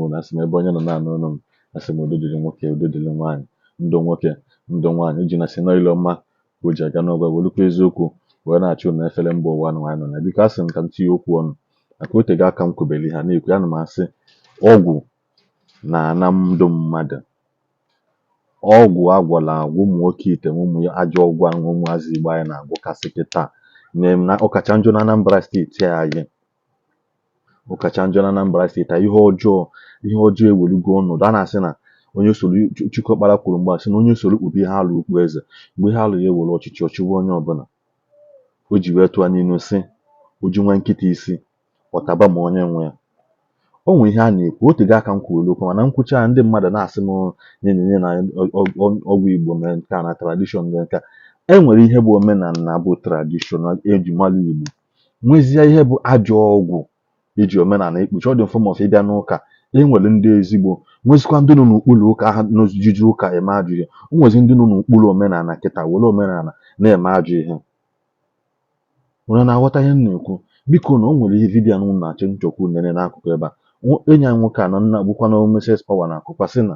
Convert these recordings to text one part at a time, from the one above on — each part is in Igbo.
unu. Asị m ebe onye nọ na-anụ olu m, asị m udo dịrị nwoke, udo dịrị nwaanyị, ndụ nwoke, ndụ nwaanyị. Iji na sị na ile ọma ka o ji aga n'ọgwa, welukwa eziokwu wee na-achụ unu efere mba ụwa nụ anyị nọ na. Biko, asị m ka m tinye okwu ọnụ maka otego aka m kwubere ihe a na-ekwu. Ana m asị ọgwụ na-ana ndụ mmadụ, ọgwụ agwọla agwọ, ụmụ nwoke ite, ụmụ ajọ ọgwụ ahụ ụmụazị Igbo anyị na-agwọkasị kịta na ọkacha njọ na Anambra steeti anyị, ọkacha njọ na Anambra steeti anyị. Ihe ọjọọ, ihe ọjọọ ewelugo ọnọdụ. A na-asị na onye soro Chukọkpara kwuru mgbe a sị na onye soro kpube ihe alụ okpu eze, mgbe ihe alụ ya ewere ọchịchị ọchịwa onye ọbụla. O ji wee tụọ n'ilu sị oju nwa nkịta isi ọtaba ma onye nwe ya. O nwere ihe a na-ekwu otego aka m kwuru okwu, mana nkwucha ya ndị mmadụ na-asị m nye nye nye na ọgwụ Igbo mee nke a na tradition mee nke a. E nwere ihe bụ omenala, bụ tradition eji mara Igbo, nwezie ihe bụ ajọ ọgwụ eji omenala ekpuchi. Ọ dị form of ịbịa n'ụka, e nwere ndị ezigbo, nwezikwa ndị nọ n'okpuru ụka ha n'ojiji ụka eme ajọ ihe. O nwezi ndị nọ n'okpuru omenala kịta were omenala na-eme ajọ ihe. Unu na-aghọta ihe m na-ekwu? Biko, na o nwere ihe video anụ na-achọ nchọkwu nene n'akụkụ ebe a. Enyi anyị nwoke a na nna bụkwa na Mrs Power na-akụkwa sị na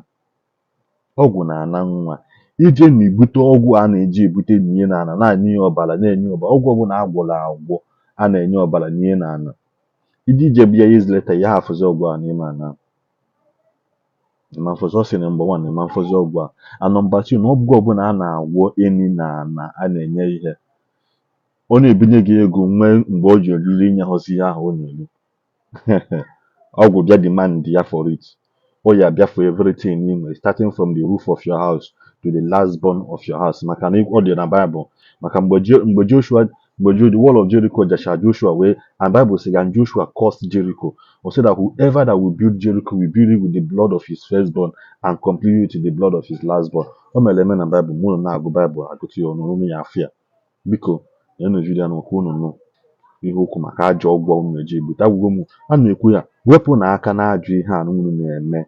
ọgwụ na-ana nwa. Ije na ibute ọgwụ a na-eji ebute n'ihe n'ala na-enye ọbara, na-enye ọbara, ọgwụ ọbụla agwọrọ agwọ a na-enye ọbara n'ihe n'ala, iji ije bịa years later ya afụzi ọgwụ a n'ime ana ma mfọzi. Ọ sị na number one, ma mfọzi ọgwụ a, and number two, na ọgwụ ọbụla a na-agwọ eni na ana a na-enye ihe, ọ na-ebinye gị ego nwee mgbe ọ ji eriri inye họzi ihe ahụ ọ na-eri. Ọgwụ bịa demand ya for it, ọ ya bịa for everything ị nwere, starting from the roof of your house to the last born of your house, maka na ọ dị na Bible, maka mgbe Joshua, mgbe the wall of Jericho jachara, Joshua wee, and Bible say, and Joshua cursed Jericho or say that whoever that will build Jericho will build it with the blood of his firstborn and complete it with the blood of his lastborn. O mere eme na Bible. Mụ unu na-agụ Bible, agụta ya ọnụ unu ya afụ ya. Biko, nyenụ video anụ ka unu nụ ihe okwu maka ajọ ọgwụ unu na-eji ebute. Agwụgwọ m a na-ekwu ya, wepụ na aka na ajọ ihe a unu na-eme.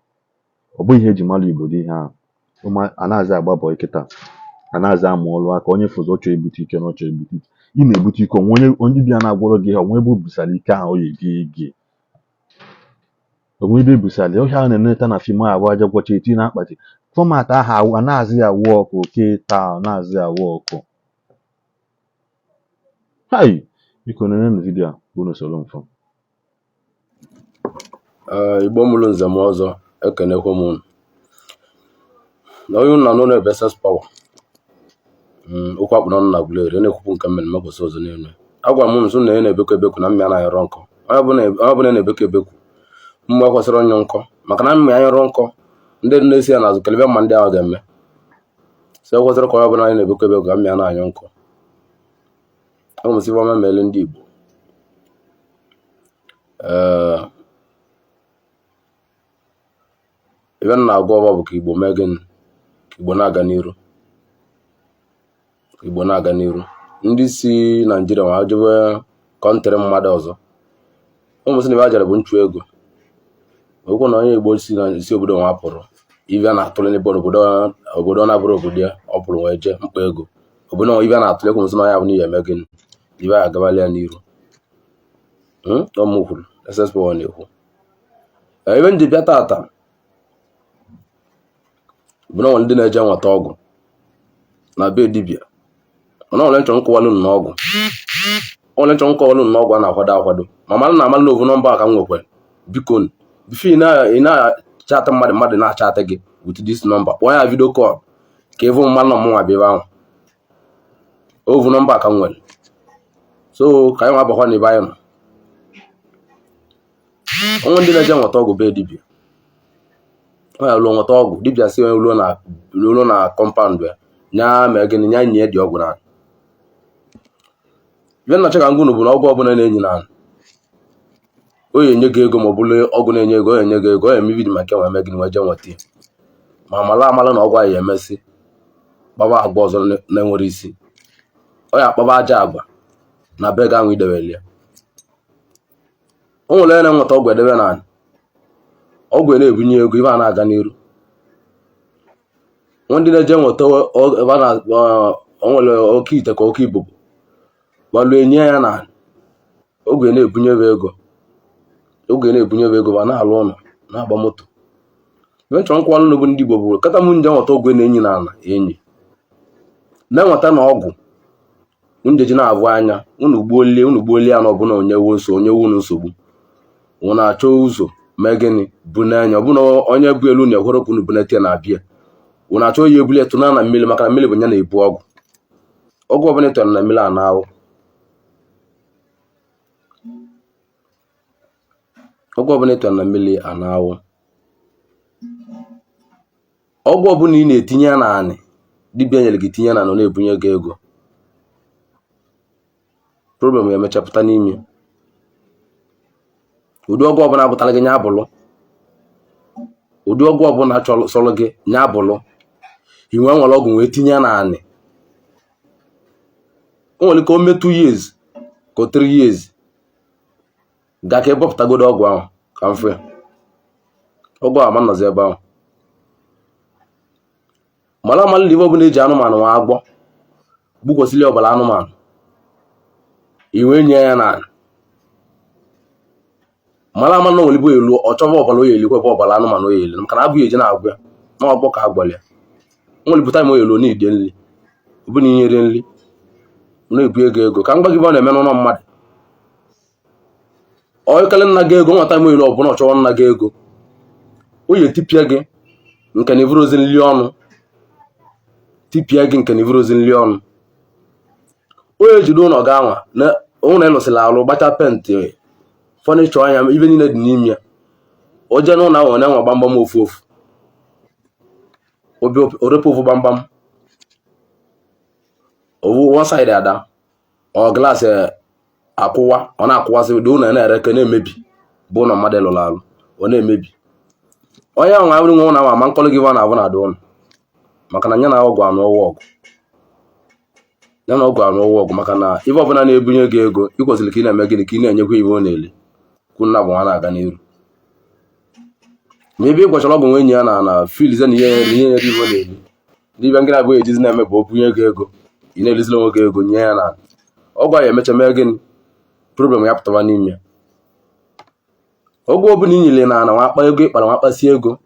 Ọ bụghị ihe eji mara Igbo dị ihe ahụ. Ụmụ a na-aza agba bọị kịta, a na-aza amụ ọlụ aka. Onye fụzọ ọ chọrọ ebute ike na ọ chọrọ ebute ike, ị na-ebute ike onwe onye, onye dibịa na-agwọrọ gị ihe onwe ebe o busara ike ahụ, ọ ya ebi gị onwe ebe ebusara ya. Ọhịa a na-eneta na film ahụ aja gwọcha eti na akpati format ahụ a na-azị ya wụ ọkụ kịta na-azị ya wụ ọkụ. Hai, biko, nenenu video a ka unu soro mfụ. Ee, Igbo mụrụ nze m ọzọ, ekenekwa m unu. Na onye unu na n'ụlọ ebe SS Power. Okwu akpụ n'ọnụ na Aguleri na-ekwupụ nke mmere mmekwasị ọzọ n'elu. Agwara m unu sị na onye na-ebekwu ebekwu na mmịa anaghị nkọ. Onye ọbụla na-ebekwu ebekwu mgbe kwesịrị ọnyụ nkọ, maka na mmịa anyụrụ nkọ, ndị na-esi ya n'azụ kelebe mma ndị ahụ ga-eme. So ekwesịrị ka onye ọbụla anyị na-ebekwu ebekwu ka mmịa na-anyụ nkọ. Ọ bụ ife ọma meele ndị Igbo. Ee, ebe m na-agwa ọba bụ ka Igbo mee gịnị? Ka Igbo na-aga n'iru, ka Igbo na-aga n'iru. Ndị si Naijiria ma jebe country mmadụ ọzọ, ụmụ sị na ebe a jere bụ nchụ ego. Okwu na onye Igbo si na si obodo nwa pụrụ ibe a na-atụle n'ebe obodo obodo ọ na-abụrụ obodo ya ọ pụrụ wee jee mkpa ego, obodo nwa ibe a na-atụle ekwu sị na ya bụ n'ihi eme gịnị, ibe a agabala ya n'iru. Ọ mụ kwuru, SS Power na-ekwu. Ebe m ji bịa tata bụ na ndị na-eje nweta ọgwụ na be dibịa, mana onwere nchọ nkọwalụ unu n'ọgwụ, onwere nchọ nkọwalụ unu n'ọgwụ a na-akwado akwado, ma mara na amalụ na ovu number ka m nwekwara. Biko, before ị na-achatị mmadụ, mmadụ na-achatị gị with this number, kpọọ ya video call ka ịfụ mmadụ na ọmụnwa bịa ebe ahụ. Ovu number ka m nwere, so ka anyị nwa bakwa n'ebe anyị nọ. Onwe ndị na-eje nweta ọgwụ be dibịa, ọ ya lụọ nweta ọgwụ, dibịa si onye luo na compound ya, nya mee gịnị, nya nye dị ọgwụ na ibe nnacha. Ka ngwunu bụ na ọgwụ ọbụla na-enyi na o ya enye gị ego, ma ọ bụrụ ọgwụ na-enye ego, o ya enye gị ego, o ya eme ibi maka enwe eme gịnị, wee jee nweta ya, ma mala amala na ọgwụ ahụ ya emesị kpaba agwa ọzọ na-enwere isi. Ọ ya akpaba aja agwa na be gị ahụ idebere ya. O nwere onye na-enweta ọgwụ edebe na ọgwụ na-ebunye ego, ibe a na-aga n'iru. Nwe ndị na-eje nweta ebe a na o nwere oke ite ka oke ibubo gbalụ enye ya na oge na-ebunye ego, oge na-ebunye ego, ma na-alụ ụlọ, na-agba moto. Ihe m chọrọ ịkọwalụ unu bụ ndị Igbo bụ kata m nje nweta ọgwụ na-enyi na ala enyi na-enweta na ọgwụ njeji na-abụ anya unu gbuolie, unu gbuolie ya na ọbụna onye wu nso onye wu unu nsogbu, unu achọ ụzọ mee gịnị bụ n'anya ọbụna onye bụ elu na ekwere ka unu bunete na abịa, unu achọ ya ebulie tụna na mmiri, maka na mmiri bụ ya na-ebu ọgwụ. Ọgwụ ọbụla ịtụrụ na mmiri a na-ahụ, ọgwụ ọbụla ịtụrụ na mmiri a na-awụ, ọgwụ ọbụla ị na-etinye ya n'anị dibịa nyere gị tinye na ọ na-ebunye gị ego, problem ya emecha pụta n'ime. Ụdị ọgwụ ọbụla pụtara gị nya abụlụ, ụdị ọgwụ ọbụla sọrọ gị nya abụlụ, i nwee nwere ọgwụ wee tinye ya n'anị, o nwere ike o mee 2 years ka o 3 years gaa ka ebọpụtagodo ọgwụ ahụ ka m fụ ya, ọgwụ ahụ ama nọzi ebe ahụ. Mara amala ife ọbụla eji anụmanụ nwa agwọ gbukwesịrị ọbara anụmanụ i wee nye ya n'ala, mara amala na nwere ibu elu ọ chọba ọbara oyi elikwe bụ ọbara anụmanụ oyi eli, maka na agụ eji na-agwụ ya na ọgbọ ka agwọrọ ya. Nwere ibu time oyi elu na-ide nri ọ bụ na inyere nri na-ebu ego ego ka m gwa gị ọ na-eme n'ụlọ mmadụ. Onye nna gị ego nwata m elu ọbụla ọ chọrọ nna gị ego o yi etipịa gị nke na ivuru ozi nli ọnụ, tipịa gị nke na ivuru ozi nli ọnụ. Onye ejide ụlọ gị anwa na ụlọ ịlụsịrị alụ gbacha penti fọnịchọ anya ibe niile dị n'ime ya, o jee n'ụlọ ahụ na-enwe gbamgbam ofu ofu, obi orepụ ofu gbamgbam owu one side ada ọ glaasị akwụwa, ọ na-akwụwasị dị ụlọ na-ereke na-emebi bụ ụlọ mmadụ lụrụ alụ ọ na-emebi. Onye ahụ nwere nwe ụlọ ahụ ama nkọlụ gị ọ na-abụ na adị ụlọ, maka na ya na ọgwụ anụ ọwụ ọgụ, ya na ọgwụ anụ ọwụ ọgụ, maka na ife ọbụla na-ebunye gị ego ị kwesịrị ka ị na-eme gịnị ka ị na-enyekwa ife ọ na-eli kwụ nna bụ nwa na-aga n'iru. Ma ebe ị gwachara ọgwụ nwe enyi ya na na filize na ihe ihe nyere ife ọ na-eli ndị ibe ngịna abụghị ejizi na-eme bụ o bunye gị ego ị na-elizila onwe gị ego nye ya na ọgwụ ahụ emecha mee gịnị problem ya pụtara n'ime ya. Ọgwụ ọbụla i nyere na ana nwa akpa ego ịkpara nwa akpasi ego,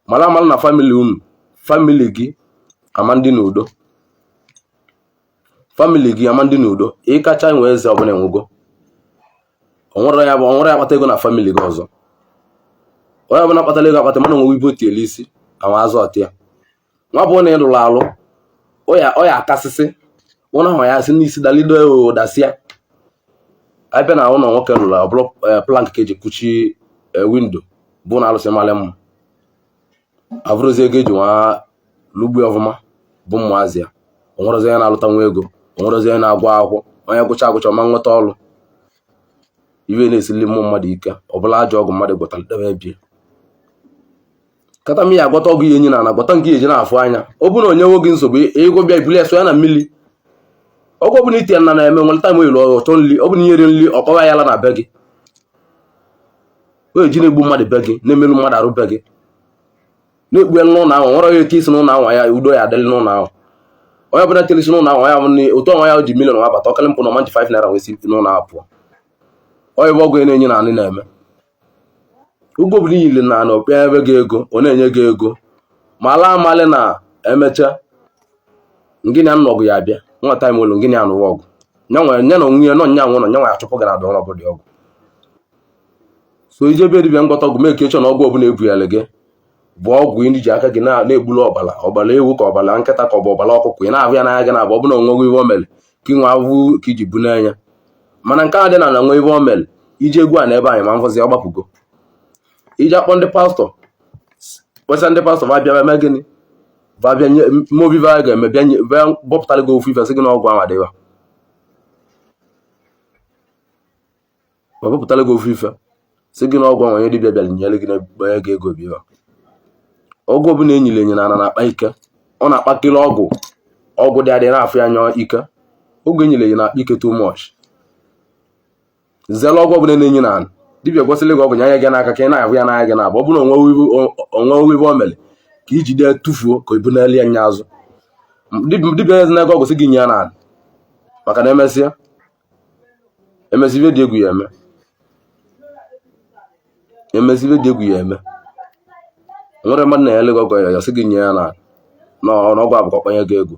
mara amara na family unu family gị ama ndị n'udo, family gị ama ndị n'udo, ịkacha nwe eze ọbụla enwego onwere ya bụ onwere ya akpata ego na family gị ọzọ. Onye ọbụla kpatara ego akpata mana onwe ibe otiele isi awa azụ ọtị ya nwa bụ na ị lụrụ alụ ọ ya akasịsị ụlọ ahụ ya si n'isi dalido ụdasịa abịa na ụlọ nwoke lụrụ ọ bụrụ plank ka eji kuchi window bụ na alụsị malị mma abụrụzi ego eji nwa lugbu ọfụma bụ ụmụazị ya onwerezi onye na-alụta nwa ego onwerezi onye na-agụ akwụkwọ onye gụcha agụcha ọma nweta ọrụ iwe na-esili mmụọ mmadụ ike ọbụla ajọ ọgwụ mmadụ gwọtara debe bie kata m ya agwọta ọgwụ ya enyi na ana gwọta nke eji na-afụ anya ọ bụrụ na onye nwe gị nsogbu ego bịa ibuli eso ya na mmiri ọgwụ ọbụla ite na na-eme nwere time oyiri ọtọ nri ọ bụla inyere nri ọkpọwa ya la na be gị o eji na-egbu mmadụ be gị na-emerụ mmadụ arụ be gị na-ekpu ya n'ụlọ ahụ nwere onye ete isi n'ụlọ ahụ ya udo ya adịrị n'ụlọ ahụ onye ọbụla tere isi n'ụlọ ahụ ya bụ otu ọnwa ya ji million nwa bata ọkalị mpụ na ọma ji 5 naira wee si n'ụlọ ahụ pụọ onye bụ ọgwụ ya na-enye na anị na-eme ụgwọ ọbụla iyiri na anị ọkpịa ebe gị ego ọ na-enye gị ego ma ala amalị na emecha ngịnị anụ ọgụ ya abịa nwa time olu ngịnị anụwa ọgụ nya na onwe ya nọ nya nwụnọ nya nwa achụpụ gara adọ ọrụ dị ọgụ so ije ebe dibịa ngwọta ọgwụ mee ka ịchọ na ọgwụ ọbụla ebugharị gị bụ ọgwụ ndị ji aka gị na-egbulu ọbara ọbara ewu ka ọbara nkịta ka ọ bụ ọbara ọkụkọ ị na-ahụ ya n'anya gị na-abụ ọbụna onweghị ihe o mere ka ị nwe ahụhụ ka iji bu n'anya mana nke a dị na na nwe ihe o mere iji egwu a na ebe anyị ma mfọzi ọ gbapụgo iji akpọ ndị pastọ kpesa ndị pastọ va bịa mee gịnị va bịa nye mobi va ga-eme bịa bịa bọpụtara gị ofu ife sị gị na ọgwụ ahụ adịwa ma bọpụtara gị ofu ife sị gị na ọgwụ ahụ onye dibịa bịara nyere gị na-ebanye gị ego bịa ọgwụ ọbụla enyere enye na ana na-akpa ike ọ na-akpakịrị ọgwụ ọgwụ dị adị na-afụ ya anya ike oge enyere enye na-akpa ike too much zere ọgwụ ọbụla na-enye na dibịa gwasịrị gị ọgwụ nye anya gị n'aka ka ị na-ahụ ya n'anya gị na-abụ ọ bụrụ na onwe iwe o mere ka i jide tụfuo ka ibu n'elu ya nya azụ dibịa ezi na-ego ọgwụ sị gị nye ya n'ala maka na emesịa emesịa ibe dị egwu ya eme emesịa ibe dị egwu ya eme. Nwere mmadụ na-enyere gị ọgwụ ya, sị gị nye ya na ọgwụ abụkọ kpanye gị ego.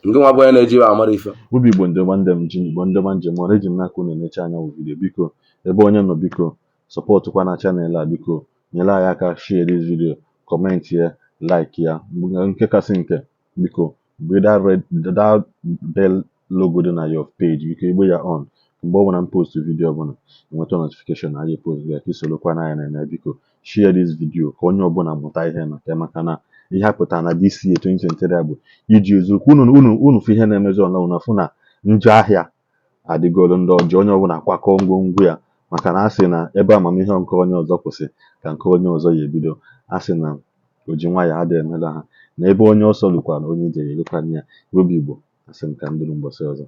Nke nwa bụ onye na-eji iwe amara ife. Ubi Igbo ndị ọma, ndị m ji Igbo ndị ọma njem ọrụ, eji m n'aka unu enecha anya wụ video. Biko, ebe onye nọ, biko supportkwa na channel a. Biko nyere anyị aka share this video, comment ya, like ya. Nke kasị nke, biko mgbe that red, that bell logo dị na your page, biko igbe ya on. Mgbe ọbụla m post video ọbụla, nweta notification na anyị post ya, ka isorokwa na anyị na-eme. Biko share this video ka onye ọbụla mụta ihe maka na ihe a pụtara na this year 2023 a bụ iji eziokwu. Unu fụ ihe na-emezi online, unu fụ na njọ ahịa adịgolo ndị ọjọọ. Onye ọbụla kwakọọ ngwongwo ya, maka na a sị na ebe amamihe nke onye ọzọ kwụsị ka nke onye ọzọ ya ebido. A sị na oji nwayọọ adịghị emela ha na ebe onye ọsọ lukwara, onye ije ya erukwana ya. Obi Igbo, asị m ka m dịrị mbọsị ọzọ.